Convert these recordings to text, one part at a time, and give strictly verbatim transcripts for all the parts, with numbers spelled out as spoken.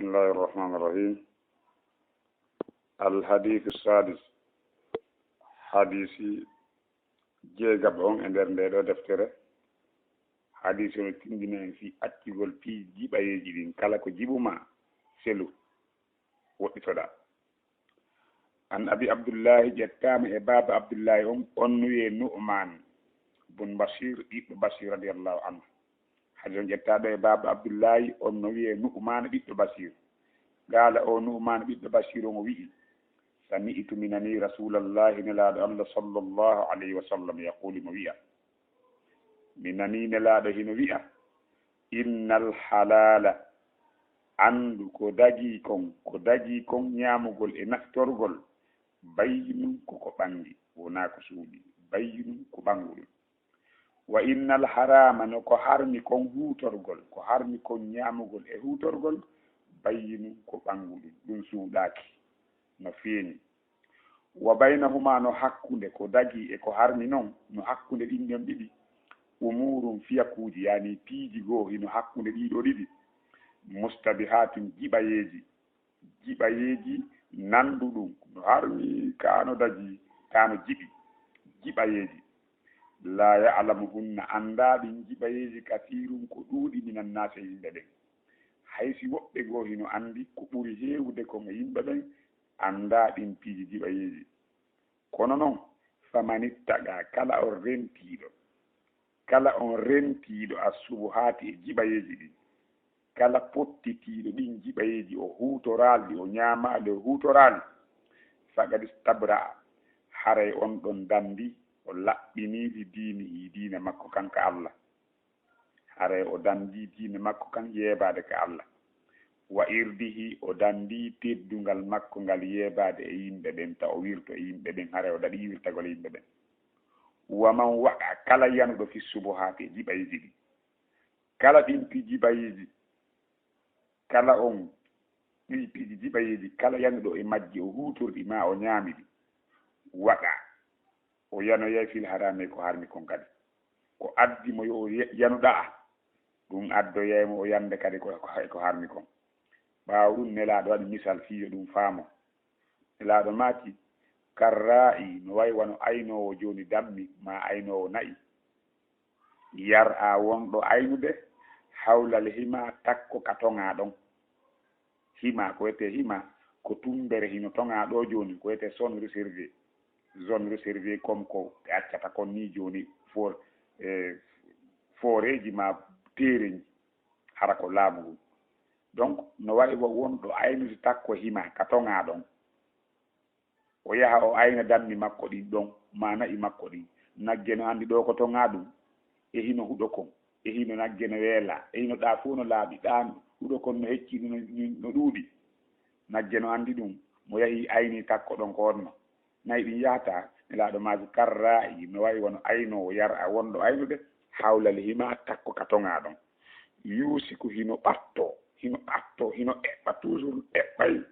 بسم الله الرحمن الرحيم. الحديث السادس. Hadiisi jeegaɓo on e nder ndee ɗoo deftere. Hadiisi on no tinndina en fii accugol piiji jiɓayeeji ɗin. Kala ko jiɓu maa, selu, woɗɗitoɗaa. An Abi Abdullaahi, ƴettaama e baaba Abdullaahi on, on no wi'ee Nu'maan bun Basiir, ɓiɗɗo Basiir radiyallaahu anhu. Hadiis on ƴettaaɗo e baaba Abdullaahi, on no wi'ee Nu'maana ɓiɗɗo Basiir. Qaala, o Nu'maana ɓiɗɗo Basiir on o wi'i, sami'tu, mi nanii Rasuulallaahi, Nelaaɗo Alla sallallaahu alayhi wa sallam, yaquulu, himo wi'a, mi nanii Nelaaɗo hino wi'a, innal halaala, anndu ko dagii kon, ko dagii kon ñaamugol e naftorgol, bayyinun ko ko ɓangi, wonaa ko suuɗi, bayyinun ko ɓanguɗun. Wa innal haraama, no ko harmi kon huutorgol, ko harmi kon ñaamugol e huutorgol, bayyinun ko ɓanguɗun, ɗun suuɗaaki, no feeñi. Wa baynahumaa, no hakkunde ko dagii e ko harmi non, no hakkunde ɗin ɗon ɗiɗi, umuurun, fiyakuuji, yaani piiji goo hino hakkunde ɗii ɗoo ɗiɗi, mustabihaatun, jiɓayeeji, jiɓayeeji nanduɗun, no harmi, kaa no dagii, kaa no jiɓi, jiɓayeeji. Laa ya'lamuhunna, anndaa ɗin jiɓayeeji kasiirun ko ɗuuɗi, minan naasi, e yimɓe ɓen. Hay si woɓɓe goo hino anndi ko ɓuri heewude kon e yimɓe ɓen, anndaa ɗin piiji jiɓayeeji. Kono non, famanittaqa, kala on rentiiɗo, kala on rentiiɗo assubuhaati e jiɓayeeji ɗin, kala pottitiiɗo ɗin jiɓayeeji o huutoraali ɗi, o ñaamaali, o huutoraali, faqad istabra'a, haray on ɗon danndii, o laɓɓinii li diinihi, diina makko kan ka Alla. Haray o danndii diina makko kan yeebaade ka Alla. Wa irdihi, o danndii teddungal makko ngal yeebaade e yimɓe ɓen, ta o wirto e yimɓe ɓen, haray o daɗii wirtagol e yimɓe ɓen. Wa man waqa, kala yanuɗo fi subuhaati, e jiɓayeeji ɗin. Kala ɗin piiji jiɓayeeji, kala on ɗin piiji jiɓayeeji, kala yanuɗo e majji, o huutorɗi maa o ñaami ɗi, waqa, o yanoyay fil haraami, ko harmi kon kadi. Ko addi mo yo o ye-, yanu ɗa'a, ɗun addoyay mo o yande kadi ko, ko, ko harmi kon. Ɓaawo ɗun, Nelaaɗo waɗi misal fii yo ɗun faamo. Nelaaɗo maaki, karraa'i, no wa'i wano aynoowo jooni dammi, maa aynoowo na'i. Yar'a, wonɗo aynude, hawlal hima, takko ka toŋaa ɗon. Hima, ko wiyetee hima, ko tummbere hino toŋaa ɗoo jooni, ko wiyetee zone réservée. Zone réservée comme ko ɓe accata kon nii jooni, for-, eh, fooreeji maa teereeji, hara ko laamu ngun. Donc, no wa'i wa wonɗo aynude takko hima ka toŋaa ɗon. O yaha o ayna dammi makko ɗin ɗon, maa na'i makko ɗin. Nagge no anndi ɗoo ko toŋaa ɗun, e hino huɗo kon, e hino nagge no weelaa, e hino ɗaa fow no laaɓi, ɗaa huɗo kon no hecci, no, no, no ɗuuɗi. Nagge no anndi ɗun, mo yahi ayni takko ɗon ko honno. Na'i ɗin yahata, Nelaaɗo maaki, karraa'i, no wa'i wano aynoowo yar'a wonɗo aynude, hawlal hima, takko ka toŋaa ɗon. Yuusiku, hino ɓattoo, hino ɓattoo, hino eɓɓa, toujours eɓɓay,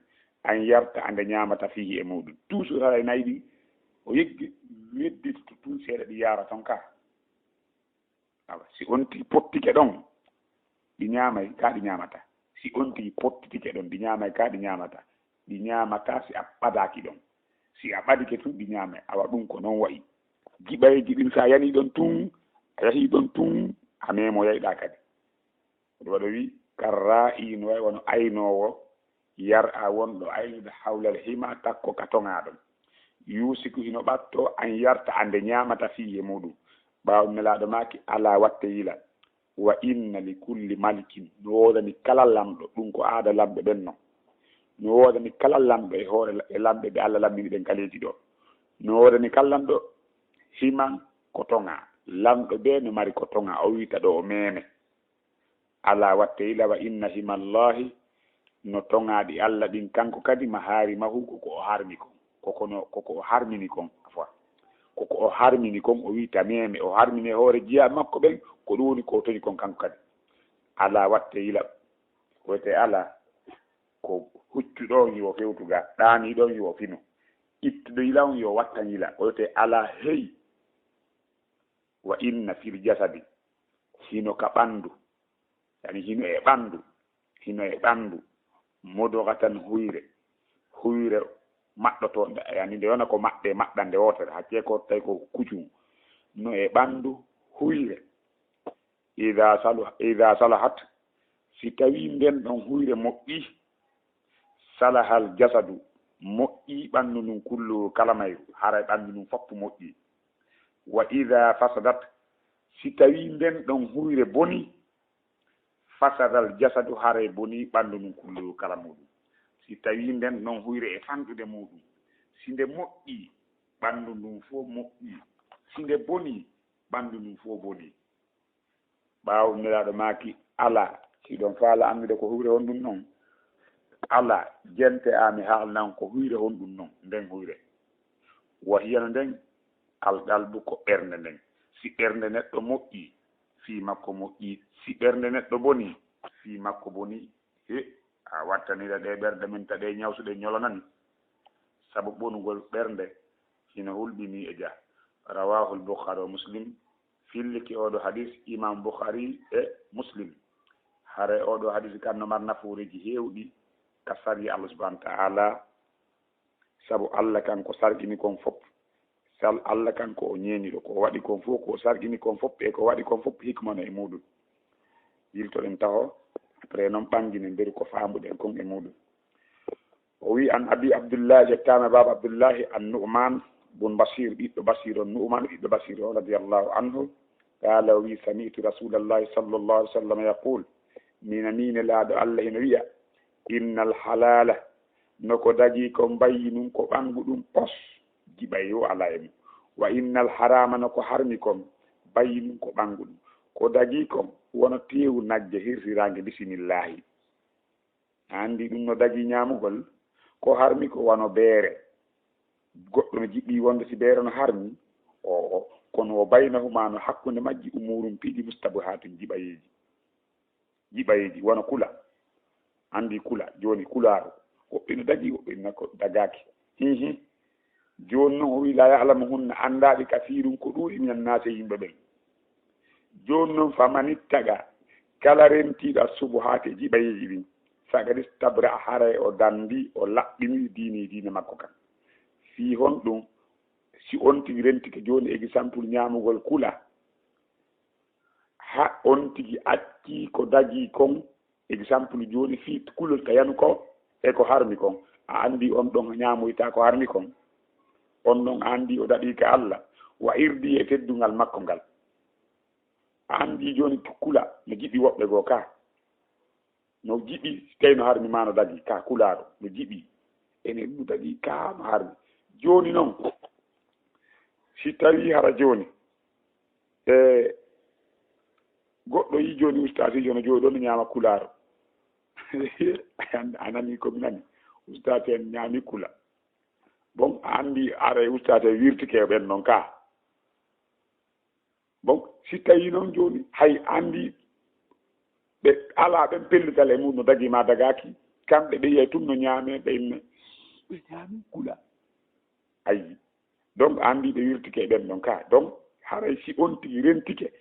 an yarta'a nde ñaamata fiihi e muuɗun. Toujours haray na'i ɗin, o yeggi, wedditoto tun seeɗa ɗi yaara ton ka. Awa, si on tigi pottike ɗon, ɗi ñaamay, ka ɗi ñaamata. Si on tigi pottitike ɗon, ɗi ñaamay, ka ɗi ñaamata. Ɗi ñaamata si a ɓadaaki ɗon. Si a ɓadike tun, ɗi ñaamay. Awa, ɗun ko non wa'i. Jiɓayeeji ɗin, si a yanii ɗon tun, a yahii ɗon tun, a meemoyayɗaa kadi. Ko ɗun waɗi o wi'i, karraa'i no wa'i wano aynoowo, yar'a wonɗo aynude hawlal hima, takko ka toŋaa ɗon. Yuusiku, hino ɓattoo, an yarta'a nde ñaamata fiihi e muuɗun. Ɓaawo ɗun Nelaaɗo maaki, alaa, wattee yila. Wa inna li kulli malikin, no woodani kala lamɗo, ɗun ko aada lamɓe ɓen non. No woodani kala lamɗo e hoore la-, e lamɓe ɓe Alla lammini ɓen ka leydi ɗoo. No woodani kala lamɗo himan ko toŋaa. Lamɗo bee no mari ko toŋaa, o wi'ata ɗoo o meeme. Alaa, wattee yila, wa inna himallaahi, no toŋaaɗi Alla ɗin kanko kadi, mahaarimahu, ko ko o harmi kon. Ko ko no, ko ko o harmini kon, afwa. Ko ko o harmini kon, o wi'ata meeme, o harmini e hoore jiyaaɓe makko ɓen, ko ɗun woni ko o toñi kon kanko kadi. Alaa, wattee yila, ko wiyetee alaa, ko huccuɗo on yo fewtu ga, ɗaaniiɗo on yo finu, ittuɗo yila on yo wattan yila, ko wiyetee alaa, hey. Wa inna fil jasadi, hino ka ɓandu, yani hino e ɓandu, hino e ɓandu, Mudughatan, huyre, huyre maɗɗotoonde, yani nde wona ko maɗɗe, maɗɗande wootere, hakkee ko tawi ko kucun, no e ɓanndu huyre. Idha salu-, idha salahat, si tawii nden ɗon huyre moƴƴii, salahal jasadu, moƴƴii ɓanndu ndun kullu kala mayru, haray ɓanndu ndun fof moƴƴii. Wa idha fasadat, si tawii nden ɗon huyre bonii, fasadal jasadu, haray bonii ɓanndu ndun kullu kala muuɗum. Si tawii nden non huyre e fanɗude muuɗum, si nde moƴƴii, ɓanndu ndun fof moƴƴii. Si nde bonii, ɓanndu ndun fof bonii. Ɓaawo Nelaaɗo maaki, alaa, si hiɗon faala anndude ko huyre honɗun non, alaa, jente haa mi haalna on ko huyre honɗun non, nden huyre. Wa hiya no nden, alqalbu ko ɓernde nden. Si ɓernde neɗɗo moƴƴii, fii makko moƴƴii. Si ɓernde neɗɗo bonii, fii makko bonii. He, a wattanira ɗee ɓerɗe men ta ɗee ñawsuɗe ñolonani. Sabu bonugol ɓernde hino hulɓinii e jah. Rawaahul Bukhaari wa Muslim, fillike oo ɗoo hadis Imam Bukhaari e Muslim. Haray oo ɗoo hadis kan no mari nafooreeji heewɗi ka sariya Allah subhanahu wa ta'ala. Sabu Alla kan ko sarqini kon fof. Sal Alla kan ko o ñeeniɗo, ko o waɗi kon fof, ko o sarqini kon fof, e ko o waɗi kon fof, hikma no e muuɗum. Yiltoɗen taho, après non ɓanginen mberu ko faamuɗen kon e muuɗum. O wi'i, an Abi Abdullahi, yettaama Baaba Abdullahi, an Nu'man bun Bashir, ɓiɗɗo Bashir on, Nu'man ɓiɗɗo Bashir on, radiyallahu anhu, qaala, o wi'i, sami'tu Rasulallahi sallallahu alaihi wasallam yaqul, mi nanii Nelaaɗo Alla hino wi'a, innal halaala, no ko dagii kon bayyinun ko ɓannguɗun pos, jiɓay wo alaa e mun. Wa innal haraama, no ko harmi kon bayyinun ko ɓannguɗun. Ko dagii kon wano teewu nagge hirsiraange bisimillahi. A anndi ɗun no dagii ñaamugol, ko harmi ko wano beere. Goɗɗo no jiɓi wonde si beere no harmi, o, o, kono wo baynahuma no hakkunde majji umuurun piiji mustabuhaatun jiɓayeeji. Jiɓayeeji, wano kula. Anndi kula, jooni kulaaru. Woɓɓe no dagii, woɓɓe no ko dagaaki. Hihi. Jooni non o wi'i, laa ya'lamuhunna, anndaaɗi kasiirun ko ɗuuɗi minan naasi e yimɓe ɓen. Jooni non faman ittaqa, kala rentiiɗo assubuhaati e jiɓayeeji ɗin, faqad istabra'a, haray o danndi, o laɓɓini diini diina makko kan. Fii honɗun, si on tigi rentike jooni, exemple, ñaamugol kula, haa on tigi accii ko dagii kon, exemple jooni, fii kulol ka yanu ko e ko harmi kon, a anndi on ɗon ñaamoyta ko harmi kon, on ɗon a anndi o daɗii ka Alla, wa irdi e teddungal makko ngal. A anndi jooni kula no jiɓi woɓɓe goo ka, no jiɓi si tawi no harmi ma no dagii ka kulaaru, no jiɓi, ene no dagii ka no harmi. Jooni non, si tawii hara jooni, E, goɗɗo yii jooni ustaasiijo no jooɗi ɗon no ñaama kulaaru. A nanii ko mi nani? Ustaasi en ñaami kula. Bon, a anndi aray ustaasi en wirtike e ɓen non ka. Bon, si tawii non jooni, hay anndi ɓe alaa ɓen pellital e mun no dagii ma dagaaki, kamɓe ɓe yi'ay tun no ñaame, ɓe inne, ɓe ñaami kula. Ayi. Donc, a anndi ɓe wirtike e ɓen ɗon ka. Donc, haray si on tigi rentike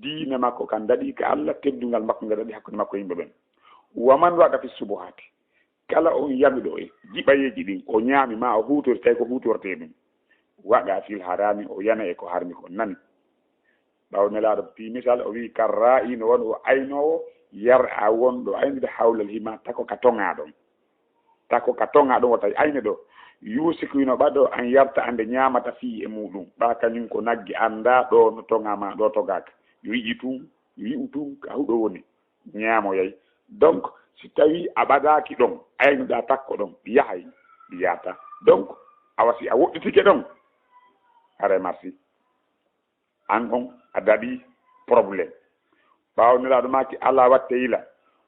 diina makko kan daɗi ka Alla, teddungal makko ngal daɗi hakkunde makko e yimɓe ɓen. Wa man waqa fi subuhaati, kala on yanuɗo e jiɓayeeji ɗin, o ñaami ma o huutori, tawi ko huutortee ɗum, waqa fil haraami, o yana e ko harmi kon nani. Ɓaawo Nelaaɗo fii misal, o wi'i, "Karraa'i no wano o aynoowo, yar'a wonɗo aynude hawlal hima, tako ka toŋaa ɗon." Tako ka toŋaa ɗon wota ayne ɗo. Yuusiku hino ɓadoo an yarta ande ñaamata fii e muuɗum. Ɓaa kañum ko nagge anndaa ɗo no toŋaa maa ɗo togaaka. Yo yi'i tun, yo yi'u tun ka huɗo woni. Ñaamoyay. Donc, si tawii a ɓadaaki ɗon, aynuɗaa takko ɗon, yahay, yaata. Donc, awa si a woɗɗitike ɗon, haray marsi. An on a daɗii problème. Ɓaawo Nelaaɗo maaki, "Alaa watte yila,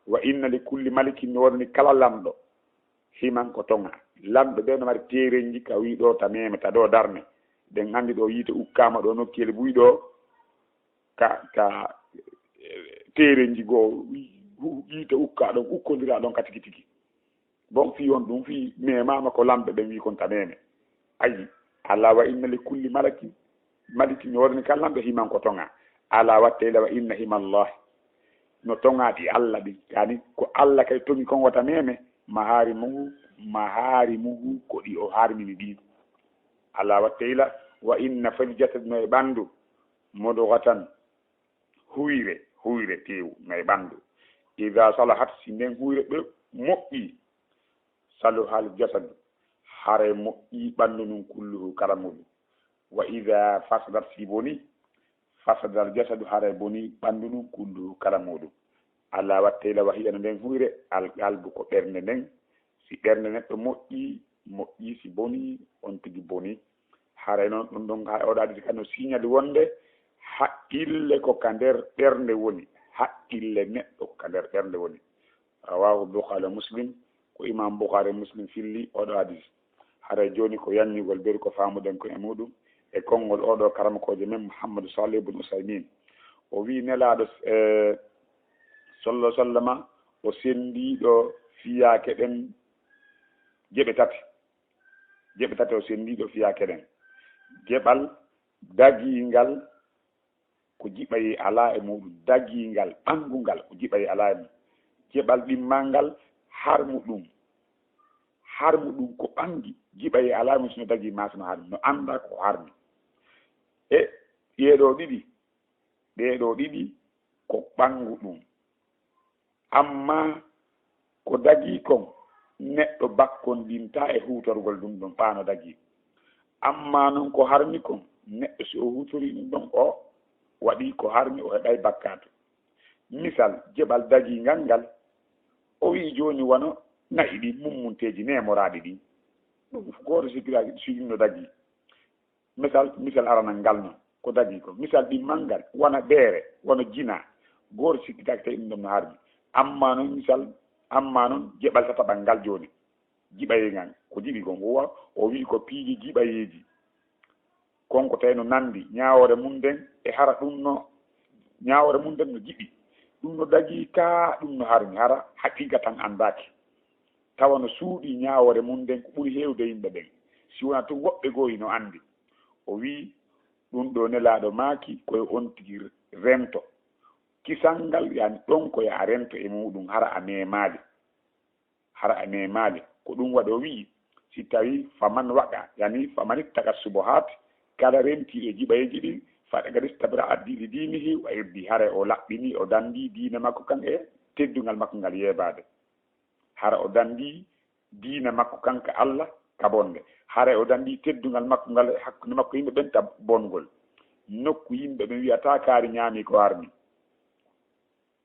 wa inna li kulli malikin, no wonani kala lanɗo, himan ko toŋa." Lanɗo ɓe no mari teerenji ka wii ɗoo ta meeme, ta ɗoo darne. Ɗen anndi ɗoo yiite ukkaama ɗoo nokkeeli buy ɗoo ka, ka, eh, teerenji goo, yiite ukkaa ɗon, ukkondiraa ɗon ka tigi tigi. Bon, fii on ɗum, fii memaama ko lamɓe ɓen wii kon ta meme. Ayi, alaa wa inna li kulli malaki, maliki no wodani kala lamɓe himan ko toŋa. Alaa watte ila wa inna hima Allah. No toŋaaɗi Alla ɗin. Yani ko Alla kay toŋi kon wota meme. Mahaarimuhu, mahaarimuhu ko ɗi o harmini ɗin. Alla watteyla, wa inna fil jasadi no e ɓanndu, mudghatan, huyre, huyre teewu no e ɓanndu. Idaa salahat, si nden huyre ɓe moƴƴii, saluhal jasadu, haray moƴƴii ɓanndu ndun kulluhu kala muuɗum. Wa idaa fasadat, si bonii, fasadal jasadu, haray bonii ɓanndu ndun kulluhu kala muuɗum. Alla watteyla wa hiya no nden huyre, al qalbu ko ɓernde nden. Si ɓernde neɗɗo moƴƴii, moƴƴii, si bonii, on tigi bonii. Haray non ɗun ɗon, hay oɗo hadisi kan no siñali wonde haqqille ko ka nder ɓernde woni. Haqqille neɗɗo ko ka nder ɓernde woni. Rawaahu Bukhari wa Muslim, ko Imam Bukhari e Muslim filli oɗo hadis. Haray jooni ko yanñugol beru ko faamuɗen ko e muuɗum e konngol oɗo karamokoojo men Muhammadu Salih bun Usaymin. O wi'i Nelaaɗo, eh, sallallahu sallama, o senndiiɗo fiyaake ɗen geɓe tati. Geɓe tati o senndiiɗo fiyaake ɗen. Geɓal dagiingal, ko jiɓayee alaa e muuɗum, dagiingal, ɓanngungal, ko jiɓayee alaa e mum. Geɓal ɗimmal ngal, harmu ɗum. Harmu ɗum ko ɓanngi, jiɓayee alaa e mum, si no dagii maa si no harmi, no anndaa ko harmi. E ɗee ɗoo ɗiɗi, ɗee ɗoo ɗiɗi ko ɓanngu ɗum. Ammaa ko dagii kon, neɗɗo bakkondintaa e huutorgol ɗum ɗon ɓaa no dagii. Ammaa non ko harmi kon, neɗɗo si o huutorii ɗum ɗon, o waɗii ko harmi, o heɓay bakkaatu. Misal, geɓal dagiingal ngal, o wi'i jooni wano na'i ɗin, mummunteeji neemoraaɗi ɗin. Ɗum gooto sikkitaaki si ɗum no dagii. Misal, misal aranal ngal non, ko dagii kon. Misal ɗimmal ngal, wano beere, wano jinaa. Gooto sikkitaaki tawi ɗum ɗon no harmi. Ammaa non misal, ammaa non geɓal tataɓal ngal jooni, jiɓayee ngal, ko jiɓi kon, o wa-, o wi'i ko piiji jiɓayeeji. Kon ko tawi no nanndi, ñaawoore mun nden e hara ɗum no, ñaawoore mun nden no jiɓi. Ɗum no dagii kaa, ɗum no harmi, hara haqiiqatan anndaaki. Tawa no suuɗii ñaawoore mun nden ko ɓuri heewde yimɓe ɓen, si wonaa tun woɓɓe goo hino anndi. O wi'i, ɗun ɗoo Nelaaɗo maaki, ko yo on tigi rento. Kisal ngal, yani ɗon ko yo a rento e muuɗum, hara a meemaali. Hara a meemaali. Ko ɗum waɗi o wi'i, si tawii faman waqa, yani faman ittaqa subuhaat, kala rentii e jiɓayeeji ɗin, faqad istabra'a li diinihi wa irdihi, haray o laɓɓinii, o danndii diina makko kan e teddungal makko ngal yeebaade. Hara o danndii diina makko kan ka Alla ka bonde. Haray o danndii teddungal makko ngal e hakkunde makko yimɓe ɓen ka bongol. Nokku yimɓe ɓen wi'ata kaari ñaamii ko harmi.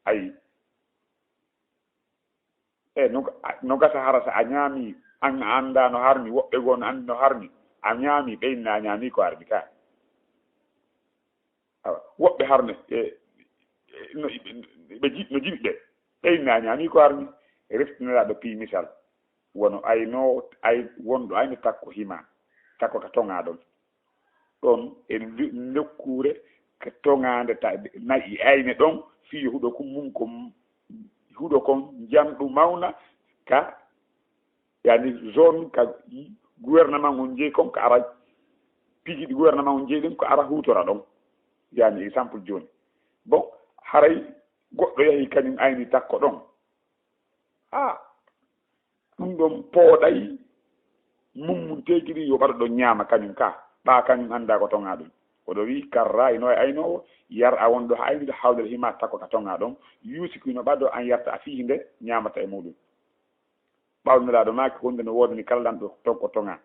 Ayi. E no, no gasa hara sa a ñaamii, an a anndaa no harmi, woɓɓe goo no anndi no harmi, a ñaamii, ɓe inna a ñaamii ko harmi ka. Awa, woɓɓe harne, e, e, no, ɓe, ɓe ji-, no jiɓi ɓe. Ɓe inna a ñaamii ko harmi, refti Nelaaɗo fii misal. Wano aynoowo, ay-, wonɗo ayne takko hima, takko ka toŋaa ɗon. Ɗon e ndu-, nokkuure ka toŋaande ta-, na'i ayne ɗon, fii huɗo kun mun ko m-, huɗo kon njanɗu mawna ka, yani, zone ka gouvernement on jeyi kon ka ara, piiji ɗi gouvernement on jeyi ɗin ko ara huutora ɗon. Yani, exemple jooni. Bon, haray goɗɗo yahi kañum ayni takko ɗon. Ah, ɗum ɗon pooɗay mummunteeji ɗin yo ɓaɗo ɗon ñaama kañum ka, ɓaa kañum anndaa ko toŋaa ɗum. Oɗo wi'i, karra ino e aynoowo, yar a wonɗo ha aynude hawdere hima takko ka toŋaa ɗon, yuusiku ino ɓaɗo an yarta a fii hinde ñaamata e muuɗum. Ɓaawo Nelaaɗo maaki, wonde no woodani kala lanɗo ton ko toŋaa.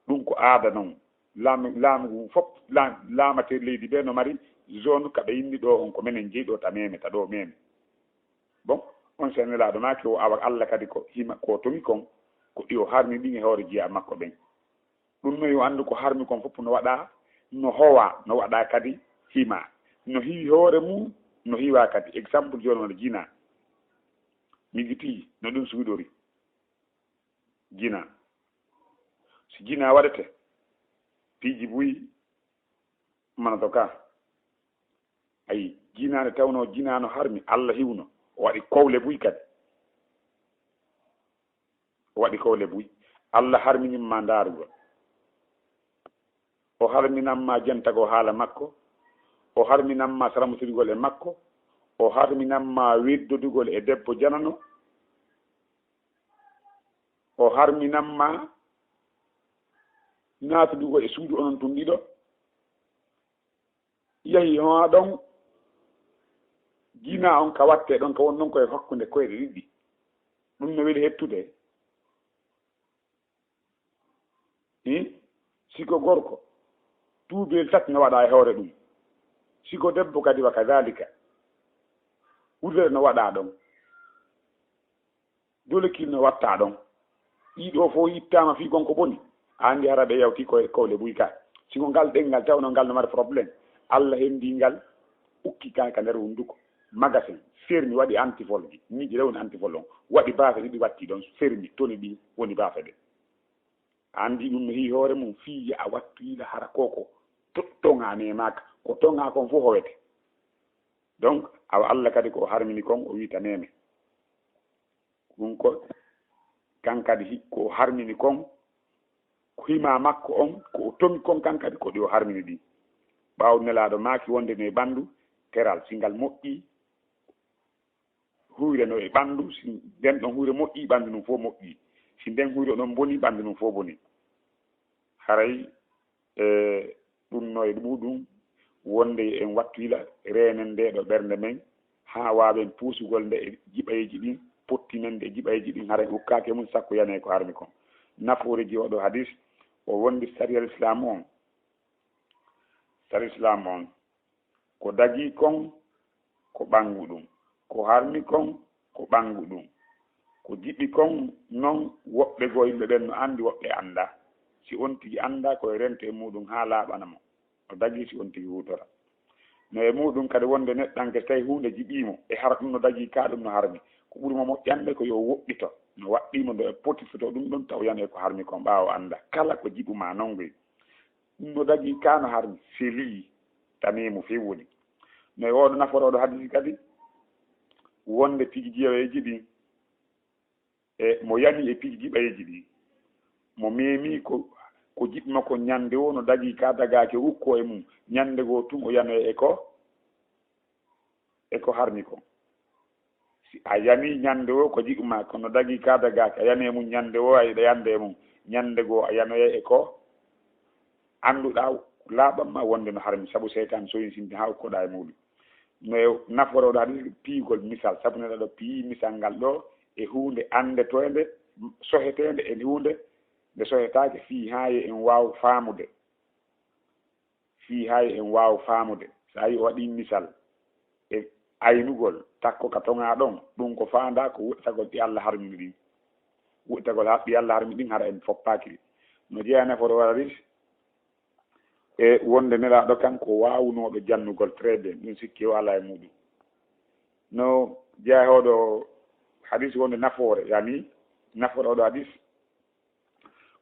Ɗum ko aada non. Laamu, laamu ngun fof, laam-, laamateeri leydi ɓe no mari zone ka ɓe inni ɗo on ko menen jeyi ɗo ta meme, ta ɗo meme. Bon, on sen Nelaaɗo maaki o awa Alla kadi ko hima, ko toŋi kon, ko ɗi o harmi ɗin e hoore jeyaa makko ɓen. Ɗum no yo anndu ko harmi kon fof no waɗa, no howa, no waɗa kadi hima. No hiwi hoore mum, no hiwa kadi. Exemple jooni wano jina. Mi giti no ɗum suuɗori. Jina. Si jina waɗete, piiji buy manato ka. Ayi, jina nde tawno jina no harmi, Alla hiwno. O waɗi kowle buy kadi. O waɗi kowle buy. Alla harminan ma ndaarugol. O harminan ma jentagol haala makko. O harminan ma saramutirgol e makko. O harminan ma weddodugol e debbo janano. O harminan ma naatudugo e suudu onon tun ɗiɗo. Yahi ho'a ɗon, jinaa on ka wattee ɗon, ka won ɗon ko e hakkunde koyɗe ɗiɗi. Ɗun no weli hettude. Hi? Si ko gorko, tuubel tati no waɗaa e hoore ɗun. Si ko debbo kadi, wa kadhalika. Wudere no waɗaa ɗon. Dolokil no wattaa ɗon. Ɗii ɗoo fow ittaama fii kon ko boni. A anndi hara ɓe yawti ko e kowle buy ka. Si ko ngal ɗenngal tawno ngal no mari problème, Alla henndii ngal, ukki ka ka nder hunnduko. Magasin, fermi, waɗi antifol ji. Miiji rewni antifol on. Waɗi baafe ɗiɗi watti ɗon, fermi, toni ɗi woni baafe ɗen. A anndi ɗun no heewi hoore mun, fii yo a wattu yila hara ko ko to-, toŋaa neemaaka. Ko toŋaa kon fow howete. Donc, awa Alla kadi ko o harmini kon, o wi'ata neeme. Ɗun ko, kan kadi hi-, ko o harmini kon, ko hima makko on, ko o toŋi kon kan kadi, ko ɗi o harmini ɗin. Ɓaawo Nelaaɗo maaki wonde no e ɓanndu teral, si ngal moƴƴii, huyre no e ɓanndu, si nden ɗon huyre moƴƴii, ɓanndu ndun fow moƴƴii. Si nden huyre ɗon bonii, ɓanndu ndun fow bonii. Haray, e, ɗun no e muɗum wonde en wattu yila, reenen ndee ɗoo ɓernde men, haa waawen puusugol nde e jiɓayeeji ɗin, pottinen nde e jiɓayeeji ɗin, haray ukkaaki e mun, sakko yanee ko harmi kon. Nafooreeji oo ɗoo hadis, o wondi sariyal Islaam on. Sariyal Islaam on, ko dagii kon, ko ɓannguɗum. Ko harmi kon, ko ɓannguɗum. Ko jiɓi kon non, woɓɓe goo yimɓe ɓen no anndi, woɓɓe anndaa. Si on tigi anndaa, ko e rento e muɗum haa laaɓana mo. No dagii si on tigi huutora. No e muɗum kadi wonde neɗɗanke, si tawii huunde jiɓii mo, e hara ɗum no dagii kaa, ɗum no harmi. Ko ɓuri mo moƴƴande ko yo o woɗɗito. No waɗɗii mo, no e potitoto ɗum ɗon, taw yanee ko harmi kon ɓaawo anndaa. Kala ko jiɓu maa non ngoy. Ɗum no dagii kaa no harmi, selii, tanee mo few woni. No e oo ɗoo nafoore oo ɗoo hadisi kadi, wonde tigi jiɓayeeji ɗin, e mo yani e tigi jiɓayeeji ɗin, mo meemii ko, ko jiɓi makko ñande woo no dagii kaa, dagaaki, o ukkoo e mum, ñande goo tun o yanoya e ko, e ko harmi kon. Si a yanii ñande woo ko jiɓi maa, kono dagii kaa dagaaki, a yanii e mum ñande woo, a yiɗa yande e mum, ñande goo a yanoyay e ko annduɗaa laaɓan maa wonde no harmi, sabu seytaane sowinsinte haa ukkoɗaa e muɗum. No e nafoore oo ɗoo hadisi, piyugol misal, sabu Nelaaɗo piyii misal ngal ɗoo e huunde anndetoonde, soheteende e huunde nde sohetaake, fii haa yo en waaw faamude. Fii haa yo en waaw faamude, si a yii o waɗii misal e aynugol takko ka toŋaa ɗon, ɗun ko faandaa ko woɗɗitagol ɗi Alla harmini ɗin. Woɗɗitagol haa ɗi Alla harmini ɗin, hara en foppaaki ɗi. No jeyaa nafoore oo hadis e wonde Nelaaɗo kan ko waawunooɗo jannugol très bien, ɗun sikki o alaa e muɗum. No jeyaa e oo ɗoo hadis wonde nafoore, yani nafoore oo ɗoo hadis,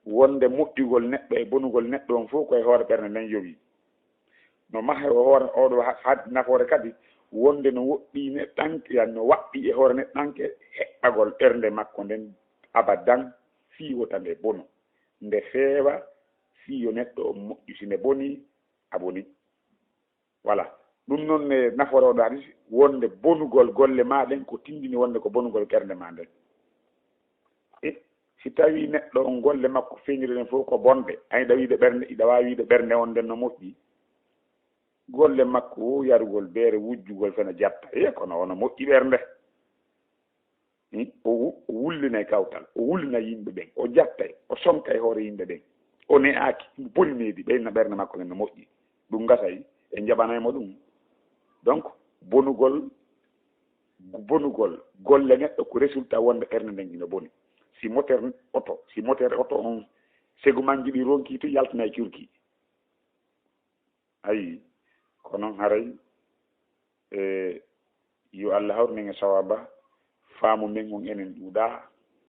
wonde moƴƴugol neɗɗo e bonugol neɗɗo on fow ko e hoore ɓernde nden yowii. No mahee o hoore oo ɗoo ha-, ha-, nafoore kadi, wonde no woɗɗii neɗɗanke, yani no waɗɗii e hoore neɗɗanke heɓɓagol ɓernde makko nden abadan, fii wota nde bono, nde feewa, fii yo neɗɗo on moƴƴu. Si nde bonii, a bonii. Voilà. Ɗun non e nafoore oo ɗoo hadisi, wonde bonugol golle maa ɗen ko tindini wonde ko bonugol ɓernde maa nden. E si tawii neɗɗo on golle makko feeñuɗe ɗen fow ko bonɗe, a yiɗa wiide ɓernde, hiɗa waawi wiide ɓernde on nden no moƴƴi. Golle makko wo yarugol beere, wujjugol fena jatta. E kono ono moƴƴi ɓernde. Hmm? O wu-, o wullinay kawtal, o wullinay yimɓe ɓen, o jattay, o sonkay hoore yimɓe ɓen, o ne'aaki, himo boni needi, ɓeyna ɓernde makko nden no moƴƴi. Ɗum gasay, en njaɓanay mo ɗum. Donc, bonugol, bonugol golle neɗɗo ko résultat wonde ɓernde nden ino boni. Si moteur oto, si moteur oto on, segumanji ɗi ronki tun yaltinay curki. Ayi, ko non haray, e, yo Allah hawru men e sawaaba, faamu men on enen ɗuuɗaa,